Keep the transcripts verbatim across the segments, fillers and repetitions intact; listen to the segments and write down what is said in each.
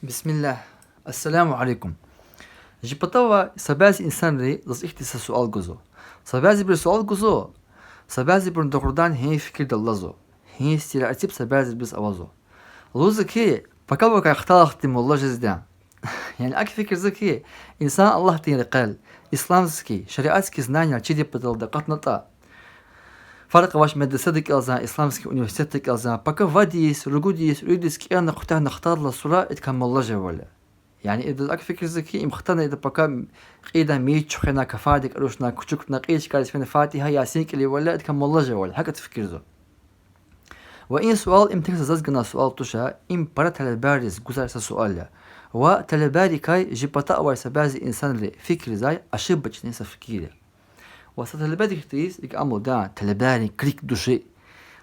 Бисмиллагь. Ассаламу алейкум. Чи патавай са бязи инсанри заз ихьтин са суал гузва. Са бязибуру суал гузва, са бязибуру дугъридан гьи фикирдал алазва, гьи стереотип са бязибуруз авазва. Лугьузва хьи, пака-пака хталахди молла жезди я. Яни акӀ фикирзава хьи, инсан Аллагьдин рекьел, исламский, шариатский знанияяр чирун паталди акъатнатӀа, фаркь авач медресада кӀелзавай, исламский университетда кӀелзавай, пака вад йис, ругуд йис, ругуд йис кӀелна, хъуьтягьна хтадалай сура идакай молла жевайвал я. Яни идаз акӀ фикирзава хьи, им хтана ида пака кьейидан мейит чуьхвена, кафандик арушна, кучукна, кьейи чкайриз фена Фатигьа, Ясин кӀелайвал я, идакай молла жевайвал я. ГьакӀ фикирзава. Ва и суал им тек са заз ганвай суал туш, им пара талебайриз гузвай са суал я. Ва талебайрикай чи пата авай са бязи инсанри фикирзавай ошибочный са фикир я. Ва са талебадихъ хьиз икӀ амукьда, талебайрин крик души.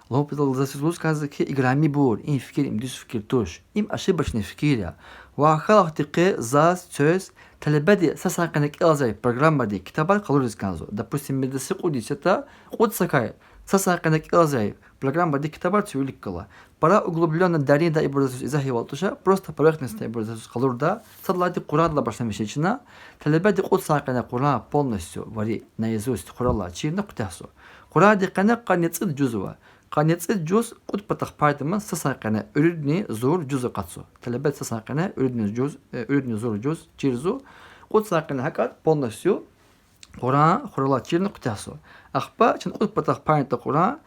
Лугьун патал заз лугьуз кӀанзава хьи, играмибур, и фикир им дуьз фикир туш. Им ошибочный фикир я. Ва гьа хьайила хьи, заз, квез, талебади са сан къене кӀелзавай программадин ктабар къалуриз кӀанзава. Допустим, медресе кьуд йис ятӀа, кьуд йисакай са сан къене кӀелзавай программадин ктабар цуьк вилик гала. Пара углублённо, дериндай ибур заз квез изагьвал туш, просто поверхностно ибур заз квез къалурда, сад лагьайди Къуръандилай башламишна чна, талебади кьуд сан къене Къуръан полностью вари наизусть хуралай чирна хъуьтягьзава. Къуръандин къене къанни цӀуд жуз ава. Къанни цӀуд жуз кьуд патахъ пайдамаз са сан къене иридни зур жуз акъатзава. Талебади са сан къене иридни жуз, э, иридни зур жуз чирзава. Кьуд сан къене гьакӀ полностью Къуръан хуралай чирна хъуьтягьзава. Ахпа чна кьуд патахъ пайнатӀа Къуръан,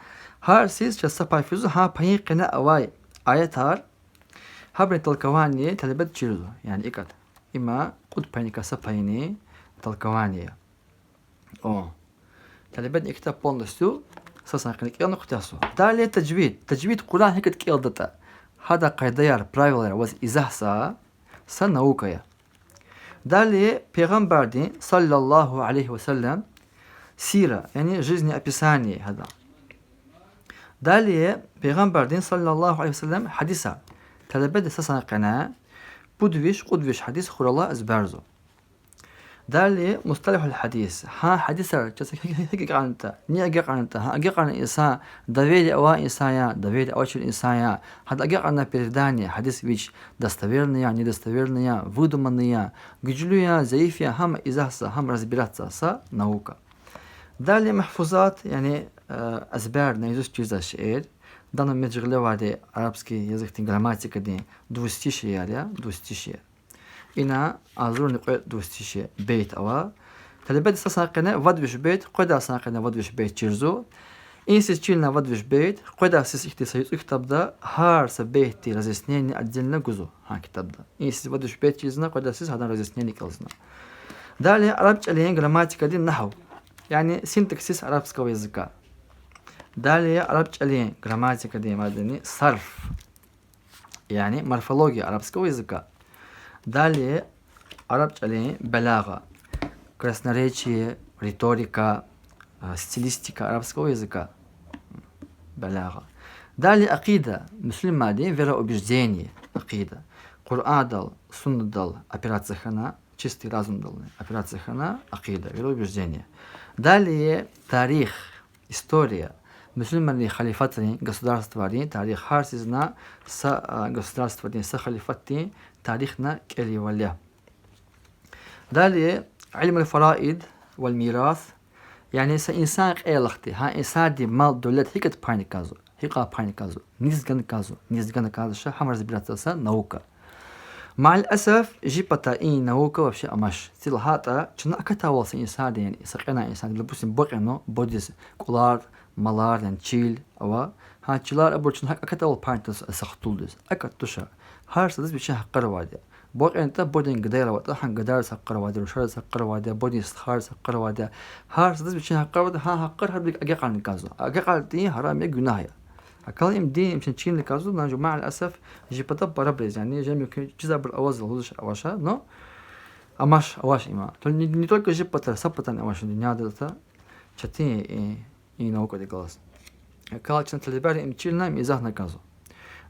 гьар йисуз чаз са пай физва, гьа паюн къене авай аятар, гьабурун толкование талебади чирзава. Яни икӀ, има кьуд паюникай са паюнин толкование я. О. Талебадин и ктаб полностью са сан къене кӀелна хъуьтягьзава. Далее таджвид. Таджвид Къуръан гьикӀ кӀелдатӀа, гьадан къайдаяр, правилаяр ваз изагьзавай са наука я. Далее Пайгъамбардин, صلى الله عليه وسلم, сира, яни жизнеописание гьадан. Далее Пайгъамбардин, صلى الله عليه وسلم, гьадисар. Талебади са сан къене пуд виш, кьуд виш гьадис хуралай эзберзава. Далее مصطلح الحديث. Гьа гьадисар чаз гьикӀ агакьарнатӀа, ни агакьарнатӀа, гьа агакьарнай инсан доверие авай инсан я, доверие авачир инсан я, гьада агакьарнавай предание, гьадис вич достоверный я, недостоверный я, выдуманный я, гуьжлу я, зайиф я, гьам изагьзавай, гьам разбиратьзавай са наука. Далее махфузат, яни, э, эзбер, наизусть чирзавай шейэр. Дана мез жагъиливайди арабский языкдин грамматикадин двустишияр я, двустишие. Ина агъзурни кьве двустишие, бейт ава. Талебади са сан къене вад виш бейт, къведай сан къене вад виш бейт чирзава. Инсиз чирна вад виш бейт, къведай йисуз ихьтин са юкьуь ктабда гьар са бейтдин разъяснение отдельно гузва гьа ктабда. Инсиз вад виш бейт чирзна, къведай йисуз гьадан разъяснение кӀелзна. Далее араб чӀалан грамматикадин нагьв, яни синтаксис арабского языка. Далее араб чӀалан грамматикадин мадни сарф, яни морфология арабского языка. Далее араб чӀалан балагъа, красноречие, риторика, а, стилистика арабского языка, балагъа. Далее акъида, мусулмандин вероубеждение, акъида. Къуръандал, суннадал опираться хьана, чистый разумдални опираться хьана акъида, вероубеждение. Далее тарих, история. Мусулманрин халифатрин, государствайрин тарих, гьар йисуз са, а, государствадин, са халифатдин тарихни кӀелайвал я. Далее علم الفرائض والميراث, яни са инсан кьейила хьи, гьа инсандин мал-девлет гьикӀ пайна кӀанзава, гьикӀ пайна кӀанзава, низ гана кӀанзава, низ гана кӀанзавач, гьам разбиратьзавай са наука. مع الأسف, чи пата и наука вообще амач. Низ лагьайтӀа, чна акатайвал са инсандин, яни са кьенай инсандин, допустим, бо кьена, бодиз кӀулар, малар, яни чил ава. Гьа чилар, абур чна гьакӀ акатайвал пайнатӀа са хтулдиз. АкӀ туш. Гьар садаз вичин гьакъар авайди я. Бо кьенатӀа бодин гадаяр аватӀа, гьа гадайриз гьакъар авайди, рушариз гьакъар авайди, бодин стхайриз гьакъар авайди. Гьар садаз вичин гьакъар авайди, гьа гьакъар гьабурук агакьарна кӀанзава. АкӀ агакьарнатӀа гьарам я, гунагь я. ГьакӀ им дин, им чна чирна кӀанзава, но مع الأسف, чи пата пара бязи, яни, жемир хьи, чизвайбур аваз лугьузвач, авач, но амач, авач има. То не, не только чи пата, са патани авач дуьньяда, чатин я и, и наукадихъ галаз. ГьакӀ чна талебайриз им чирна, им изагьна кӀанзава.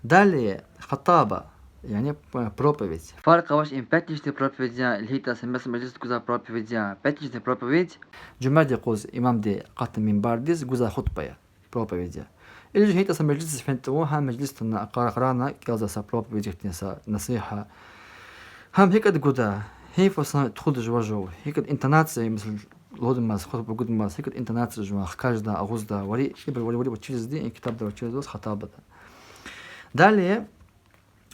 Далее хатаба, яни, э, проповедь. Фаркь авач, им пятничный проповедь я, или гьакӀ са мес-, межлисда гузвай проповедь я, пятничный проповедь, жуьмядин юкъуз имамди акъатна минбардиз гузвай хутба я, проповедь я. Или же гьакӀ са межлисдиз фена тавун, гьа межлисдани акъар-акъарна кӀелзавай са проповедь ихьтин, са насигьат, Гьам гьикӀ гуда, гьи фасан тухуда жува жув, гьикӀ интонация, месела, лугьудамаз, хутба гудамаз, гьикӀ интонация жува, хкажда, агъузда, вари, ибур вари, вари вачиризди, и китабда вачирзаваз хатабада. Далее,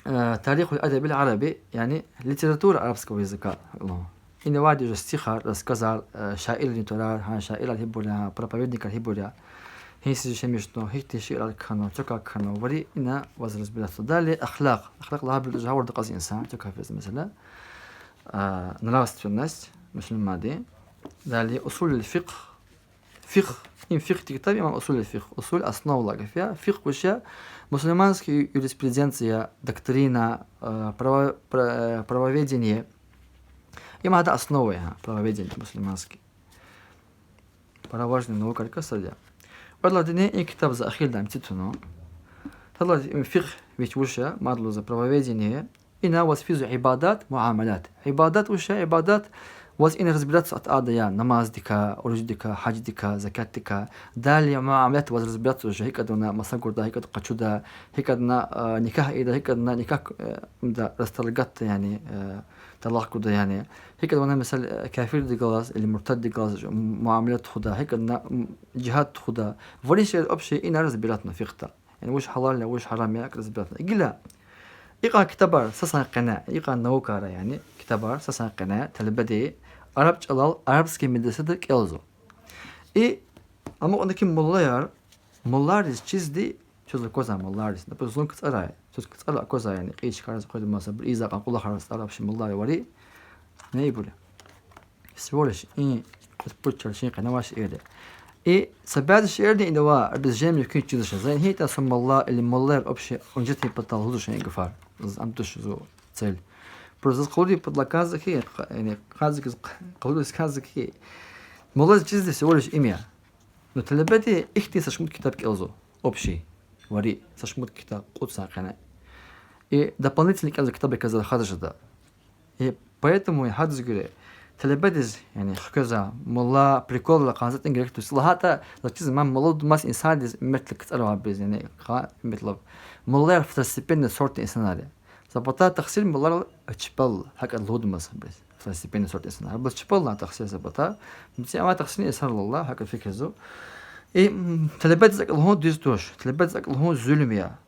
э, تاريخ الأدب العربي, яни литература арабского языка лугьун. Ина авайди уже стихар, рассказар, э, шаиррин тӀварар, гьа шаирар гьибур я, проповедникар гьибур я, гьиниз яшамишна, гьихьтин шиирар кхьена, цвекай кхьена, вари ина ваз разбираться. Далее ахлакь. Ахлакь лагьайбуру жагъурда кьаз инсан, цвекай физ месела, а, нравственность мусульмандин. Далее أصول الفقه. Фикъгь, им фикъгьдин китаб я, им أصول الفقه. Усул, основа лагьай гаф я. Фикъгь вуч я? Мусульманский юриспруденция, доктрина, э, право-, пра-, э, правоведение. Им гьадан основа я, правоведение мусульманский. Правоважный наукарикай сад я. Кьвед лагьайдини и китаб за эхирдай меци туна. Сад лагьайди им фикъгь вич вуч я, мад лугьуза правоведение. Ина ваз физва ибадат, муамалат. Ибадат вуч я? Ибадат ваз ина разбираться атӀайди я намаздикай, оруждикай, гьаждикай, закатдикай. Далее муамалат ваз разбираться уже, гьикӀ вуна маса гуда, гьикӀ къачуда, гьикӀ вуна, э, никагь ийида, гьикӀ вуна никагь, э, да, расторгатьда, яни, э, талакь гуда, яни. ГьикӀ вуна, месела, э, кафирдихъ галаз или муртаддихъ галаз муамалат тухуда, гьикӀ вуна, м, жигьад тухуда. Вари шейэр общий ина разбираться авуна фикъгьда. Яни вуч гьалал я, вуч гьарам я, икӀ разбираться авуна. Гила икьван китабар са сан къене, икьван наукаяр, яни китабар са сан къене талебеди араб чӀалал арабский медресада кӀелзава. И амукьна хьи муллаяр, муллайриз чизди, чуьз аквазвай муллайриз, например, зун КцӀарай, чуьз КцӀара аквазвай, яни кьейи чкайриз аквазвай, маса бир ийизвай кьван кӀвалахар СтӀар вообще муллаяр вари, не ибур я. Всего лишь и кьуд-пуд чал шин къене авай шиирди. И са бязи шиирни ина ава, абуруз жен мумкин чидач. За ина гьи ятӀани са мулла или муллаяр общий унжетин патал лугьузвач и гафар. Заз ам туш зи цель. Просто заз къалурин патал кӀанзава хьи, яни кӀанзава хьи, къалуриз кӀанзава хьи, муллайриз чизди всего лишь им я. Ну, талебеди ихьтин са шумуд китаб кӀелзава. Общий. Вари са шумуд китаб, кьуд са къене. И дополнительно кӀелзавай китабрикай заз хадач жеда. И поэтому гьадаз гуьре талебедиз, яни хквезвай, мулла приколрал кӀанзаватӀани герек туш. ЦӀи лагьайтӀа, заз чиз, ман мулла авунмаз инсандиз, миллетрал КцӀарай абуруз, яни, ха, миллетрал. Муллаяр второстепенный сортдин инсанар я. Са пата тахсир муллайрал чпел, гьакӀ лугьудамаз абуруз. Второстепенный сортдин инсанар. Абуруз чпел лагьана тахсир са пата. Мици ава тахсир инсанрал, гьакӀ фикирзава. И, м, талебедиз акӀ лугьун дуьз туш. Талебедиз акӀ лугьун зулум я.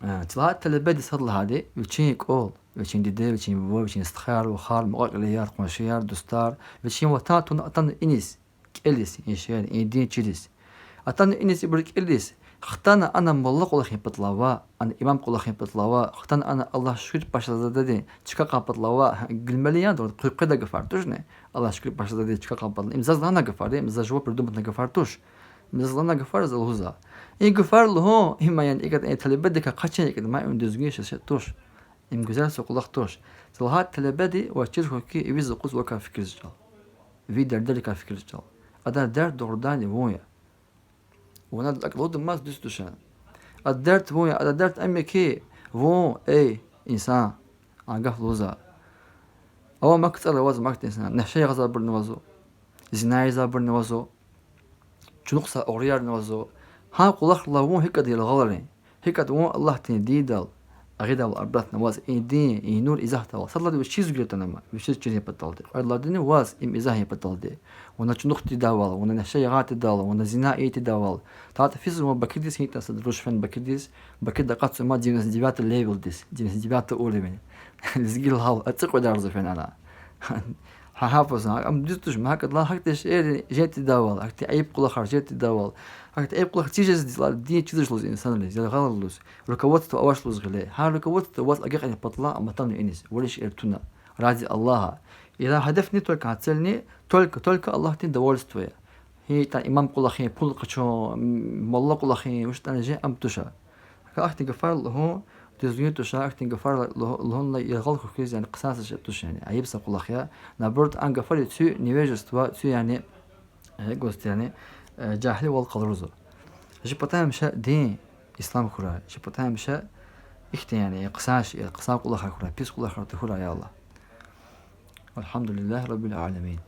Э, цлай талебеди сад лагьайди, вичин кӀвал, вичин диде, вичин буба, вичин стхаяр, вахар, мукьва-кьилияр, къуншияр, дустар, вичин ватан туна атана иниз, кӀелиз, и шейэр, и дин чириз. Атана иниз ибур кӀелиз, хтана ана мулла кӀвалахин патал ава, ана имам кӀвалахин патал ава, хтана ана Аллагь шукур башладайдин чка кьан патал ава, гуьлмалияр, къуьн къведай гафар тушни, Аллагь шукур башладайдин чка кьан патал. Им заз лагьана гафар, им заз жува придуматна гафар туш. Им заз лагьана гафар, за лугьуза. И гафар лугьун, им аян икӀ ятӀани талебедикай къачун икӀ ятӀани ман им дуьзгуьн шей туш. Им гуьзел са кӀвалах туш. Ца лагьайтӀа талебеди ваз чир хьухь хьи, ви юкъуз вакай фикирзавай чӀал, ви дердерикай фикирзавай чӀал. Адан дерт дугъриданни вун я. Вуна адаз акӀ лугьудамаз дуьз туш. Адан дерт вун я, адан дерт ам я хьи, вун, эй инсан, а гаф лугьуза. Ава мад КцӀара аваз мад инсан, неше ягъазвайбурни авазва, зина ийизвайбурни авазва, чуьнуьхзавай угъриярни авазва. Гьа кӀвалахрилай вун гьикӀ ятӀа яргъалрин, гьикӀ ятӀа вун Аллагьдин диндал, гъидал обратно аваз, и дин, и нур изагьдайвал. Сад лагьайди вичиз гуьре атана ам, вичиз чирун паталди. Кьвед лагьайдини ваз им изагьун паталди. Вуна чуьнуьх тийидайвал, вуна неше ягъай тийидайвал, вуна зина ийидай тийидайвал. ТахьайтӀа физва вун Бакудиз, гьикӀ ятӀани сад руш фена Бакудиз, Бакуда акъатзава мад девяносто девятый левелдиз, девяносто девятый уровень. Лезги лагьайвал, ацукьарзава фена ана. Гьа, гьа, пасан, ам дуьз туш, ма гьакӀ лагьайла, гьахьтин шейэр жен тийидайвал, гьахьтин айиб кӀвалахар жен тийидайвал, гьахьтин айиб кӀвалах чиз жез дин чиз жез лугьуз инсанриз, яргъал лугьуз, руководство авач лугьуз гъиле. Гьа руководство ваз агакьарин патал ам атана иниз, вири шейэр туна, ради Аллагьа. Ира гьадафни только, гьа цельни только, только Аллагьдин довольство я. Гьи ятӀани имам кӀвалахин, пул къачун, мулла кӀвалахин, вуч ятӀани жен ам туш. Ахьтин гафар лугьун дуьзгуьн туш, ахьтин гафар лугьу-, лугьунлай яргъал хьухь хьиз, яни хъсан са шей туш, яни айиб са кӀвалах я. Наоборот, а гафари куь невежество, куь, яни, э, густ, яни, э, жагьилвал къалурзава. Чи патай миша дин, ислам хьурай, чи патай миша ихьтин, яни хъсан шейэр, хъсан кӀвалахар хьурай, пис кӀвалахар тахьурай, я Аллагь. والحمد لله رب العالمين.